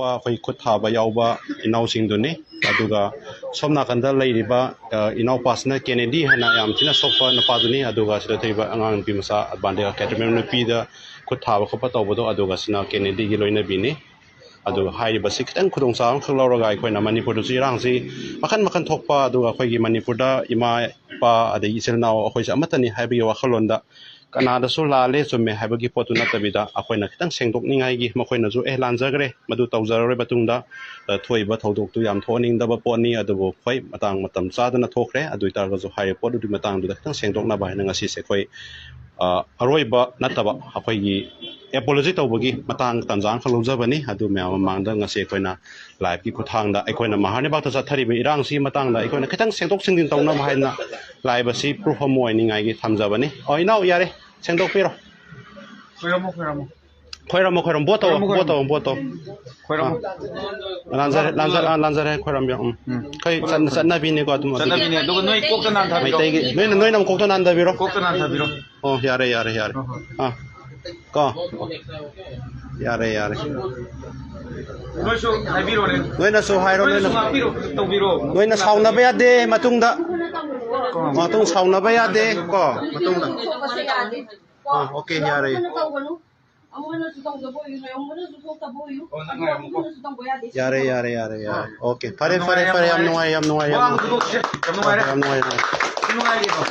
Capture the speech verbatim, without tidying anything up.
ꯑꯩꯈꯣꯏ ꯈꯨꯠ ꯊꯥꯕ ꯌꯥꯎꯕ ꯏꯅꯥꯎꯁꯤꯡꯗꯨꯅꯤ꯫ ꯑꯗꯨꯒ ꯁꯣꯝ ꯅꯥꯀꯟꯗ ꯂꯩꯔꯤꯕ, ꯑ, ꯏꯅꯥꯎꯄꯥꯁꯤꯅ ꯀꯦꯅꯦꯗꯤ ꯍꯥꯏꯅ ꯌꯥꯝ ꯊꯤꯅ ꯁꯣꯛꯄ ꯅꯨꯄꯥꯗꯨꯅꯤ꯫ ꯑꯗꯨꯒ ꯁꯤꯗ ꯊꯣꯛꯏꯕ ꯑꯉꯥꯡ ꯅꯨꯄꯤ ꯃꯆꯥ ꯑꯦꯗꯚꯥꯟꯇꯦꯖ ꯑꯦꯀꯥꯗꯃꯤ ꯅꯨꯄꯤꯗ ꯈꯨꯠ ꯊꯥꯕ ꯈꯣꯠꯄ ꯇꯧꯕꯗꯣ, ꯑꯗꯨꯒ ꯁꯤꯅ ꯀꯦꯅꯦꯗꯤꯒꯤ ꯂꯣꯏꯅꯕꯤꯅꯤ꯫ ꯑꯗꯨꯒ ꯍꯥꯏꯔꯤꯕꯁꯤ ꯈꯤꯇꯪ ꯈꯨꯗꯣꯡꯆꯥꯕ ꯑꯃꯈꯛ ꯂꯧꯔꯒ ꯑꯩꯈꯣꯏꯅ ꯃꯅꯤꯄꯨꯔꯗꯁꯨ ꯏꯔꯥꯡꯁꯤ ꯃꯈꯟ ꯃꯈꯟ ꯊꯣꯛꯄ, ꯑꯗꯨꯒ ꯑꯩꯈꯣꯏꯒꯤ ꯃꯅꯤꯄꯨꯔꯗ ꯏꯃꯥ ꯏꯄꯥ ꯑꯗꯒꯤ ꯏꯆꯤꯜ ꯏꯅꯥꯎ ꯑꯩꯈꯣꯏꯁꯦ ꯑꯃꯠꯇꯅꯤ ꯍꯥꯏꯕꯒꯤ ꯋꯥꯈꯜꯂꯣꯟꯗ ꯀꯅꯥꯗꯁꯨ ꯂꯥꯜꯂꯦ ꯆꯨꯝꯃꯦ ꯍꯥꯏꯕꯒꯤ ꯄꯣꯠꯇꯨ ꯅꯠꯇꯕꯤꯗ, ꯑꯩꯈꯣꯏꯅ ꯈꯤꯇꯪ ꯁꯦꯡꯗꯣꯛꯅꯤꯡꯉꯥꯏꯒꯤ, ꯃꯈꯣꯏꯅꯁꯨ "ꯑꯦ, ꯂꯥꯟꯖꯈ꯭ꯔꯦ, ꯃꯗꯨ ꯇꯧꯖꯔꯔꯣꯏ ꯃꯇꯨꯡꯗ", ꯑ, ꯊꯣꯛꯏꯕ ꯊꯧꯗꯣꯛꯇꯨ ꯌꯥꯝ ꯊꯣꯛꯍꯟꯅꯤꯡꯗꯕ ꯄꯣꯠꯅꯤ꯫ ꯑꯗꯨꯕꯨ ꯍꯣꯏ, ꯃꯇꯥꯡ ꯃꯇꯝ ꯆꯥꯗꯅ ꯊꯣꯛꯈ꯭ꯔꯦ꯫ ꯑꯗꯨ ꯑꯣꯏ ꯇꯥꯔꯒꯁꯨ ꯍꯥꯏꯔꯤꯕ ꯄꯣꯠ ꯑꯗꯨꯒꯤ ꯃꯇꯥꯡꯗꯨꯗ ꯈꯤꯇꯪ ꯁꯦꯡꯗꯣꯛꯅꯕ ꯍꯥꯏꯅ ꯉꯁꯤꯁꯦ ꯑꯩꯈꯣꯏ, ꯑ, ꯑꯔꯣꯏꯕ ꯅꯠꯇꯕ ꯑꯩꯈꯣꯏꯒꯤ ꯑꯦꯄꯣꯂꯣꯖꯤ ꯇꯧꯕꯒꯤ ꯃꯇꯥꯡ ꯇꯥꯟꯖꯥ ꯑꯃꯈꯛ ꯂꯧꯖꯕꯅꯤ꯫ ꯑꯗꯨ ꯃꯌꯥꯝ ꯃꯃꯥꯡꯗ ꯉꯁꯤ ꯑꯩꯈꯣꯏꯅ ꯂꯥꯏꯚꯀꯤ ꯈꯨꯠꯊꯥꯡꯗ ꯑꯩꯈꯣꯏꯅ ꯃꯍꯥꯔꯅꯤꯕꯥꯛꯇ ꯆꯠꯊꯔꯤꯕ ꯏꯔꯥꯡꯁꯤꯒꯤ ꯃꯇꯥꯡꯗ ꯑꯩꯈꯣꯏꯅ ꯈꯤꯇꯪ ꯁꯦꯡꯗꯣꯛ ꯁꯦꯡꯖꯤꯟ ꯇꯧꯅꯕ ꯍꯥꯏꯅ ꯂꯥꯏꯚ ꯑꯁꯤ ꯄ꯭ꯔꯨꯐ ꯑꯃ ꯑꯣꯏꯅꯤꯡꯉꯥꯏꯒꯤ ꯊꯝꯖꯕꯅꯤ꯫ ꯑꯣ, ꯏꯅꯥꯎ, ꯌꯥꯔꯦ, ꯁꯦꯡꯗꯣꯛꯄꯤꯔꯣ꯫ ꯈꯣꯏꯔꯝꯃꯣ, ꯈꯣꯏꯔꯝꯃꯣ꯫ ꯈꯣꯏꯔꯝꯃꯣ, ꯈꯣꯏꯔꯝꯃꯣ, ꯚꯣꯠ ꯇꯧꯔꯣ, ꯈꯣꯏꯔꯝꯃꯣ, ꯚꯣꯠ ꯇꯧꯔꯣ, ꯈꯣꯏꯔꯝꯃꯣ꯫ ꯚꯣꯠ ꯇꯧꯔꯣ꯫ ꯈꯣꯏꯔꯝꯃꯣ꯫ ꯑꯥ꯫ ꯂꯥꯟꯖꯔꯦ, ꯂꯥꯟꯖꯔꯦ, ꯑꯥ, ꯂꯥꯟꯖꯔꯦ, ꯈꯣꯏꯔꯝꯕꯤꯌꯣ꯫ ꯎꯝ꯫ ꯎꯝ꯫ ꯑꯩꯈꯣꯏ ꯆꯠꯅ-, ꯆꯠꯅꯕꯤꯅꯤꯀꯣ ꯑꯗꯨꯝ ꯑꯗꯨꯒꯤ꯫ ꯆꯠꯅꯕꯤꯅꯦ꯫ ꯑꯗꯨꯒ ꯅꯣꯏ ꯀꯣꯛꯇ ꯅꯥꯟꯊꯕꯤꯔꯣ꯫ ꯃꯩꯇꯩꯒꯤ, ꯅꯣꯏꯅ, ꯅꯣꯏꯅ ꯑꯃꯨꯛ ꯀꯣꯛꯇ ꯅꯥꯟꯊꯕꯤꯔꯣ꯫ ꯀꯣꯛꯇ ꯅꯥꯟꯊꯕꯤꯔꯣ꯫ ꯑꯣ, ꯌꯥꯔꯦ, ꯌꯥꯔꯦ, ꯌꯥꯔꯦ꯫ ꯍꯣꯏ, ꯍꯣꯏ꯫ ꯑꯥ꯫ ꯀꯣ꯫ ꯌꯥꯔꯦ, ꯌꯥꯔꯦ꯫ ꯅꯣꯏꯁꯨ ꯍꯥꯏꯕꯤꯔꯣꯅꯦ꯫ ꯅꯣꯏꯅꯁꯨ ꯍꯥꯏꯔꯣ, ꯅꯣꯏꯅꯁꯨ ꯅꯣꯏꯅ꯫ ꯉꯥꯛꯄꯤꯔꯣ, ꯇꯧꯕꯤꯔꯣ꯫ ꯅꯣꯏꯅ ꯁꯥꯎꯅꯕ ꯌꯥꯗꯦ ꯃꯇꯨꯡꯗ꯫ ꯀꯣ꯫ ꯃꯇꯨꯡ ꯁꯥꯎꯅꯕ ꯌꯥꯗꯦ ꯀꯣ, ꯃꯇꯨꯡꯗ꯫ ꯑꯥ, ꯑꯣꯀꯦ, ꯌꯥꯔꯦ꯫ ꯑꯃꯅꯁꯨ ꯇꯧꯗꯕ ꯑꯣꯏꯌꯨ, ꯑꯃꯅꯁꯨ ꯊꯣꯛꯇꯕ ꯑꯣꯏꯌꯨ, ꯑꯣ, ꯅꯪ ꯉꯥꯏꯔꯝꯃꯨꯀꯣ꯫ ꯑꯃꯅꯁꯨ ꯇꯧꯕ ꯌꯥꯗꯦ꯫ ꯌꯥꯔꯦ, ꯌꯥꯔꯦ, ꯌꯥꯔꯦ, ꯌꯥꯔꯦ꯫ ꯑꯣꯀꯦ, ꯐꯔꯦ, ꯌꯥꯝ ꯐꯔꯦ, ꯅꯨꯡꯉꯥꯏꯔꯦ, ꯐꯔꯦ, ꯌꯥꯝ ꯌꯥꯝ ꯅꯨꯡꯉꯥꯏꯔꯦ, ꯌꯥꯝ ꯋꯥ ꯅꯨꯡꯉꯥꯏꯔꯦ꯫ ꯉꯥꯡꯕ ꯊꯣꯛꯁꯦ꯫ ꯌꯥꯝ ꯅꯨꯡꯉꯥꯏꯔꯦ꯫ ꯌꯥꯝ ꯅꯨꯡꯉꯥꯏꯔꯦ, ꯌꯥꯝ ꯅꯨꯡꯉꯥꯏꯔꯦ꯫ ꯌꯥꯝ ꯅꯨꯡꯉꯥꯏꯔꯦ꯫ ꯅꯨꯡꯉꯥꯏꯔꯦꯀꯣ?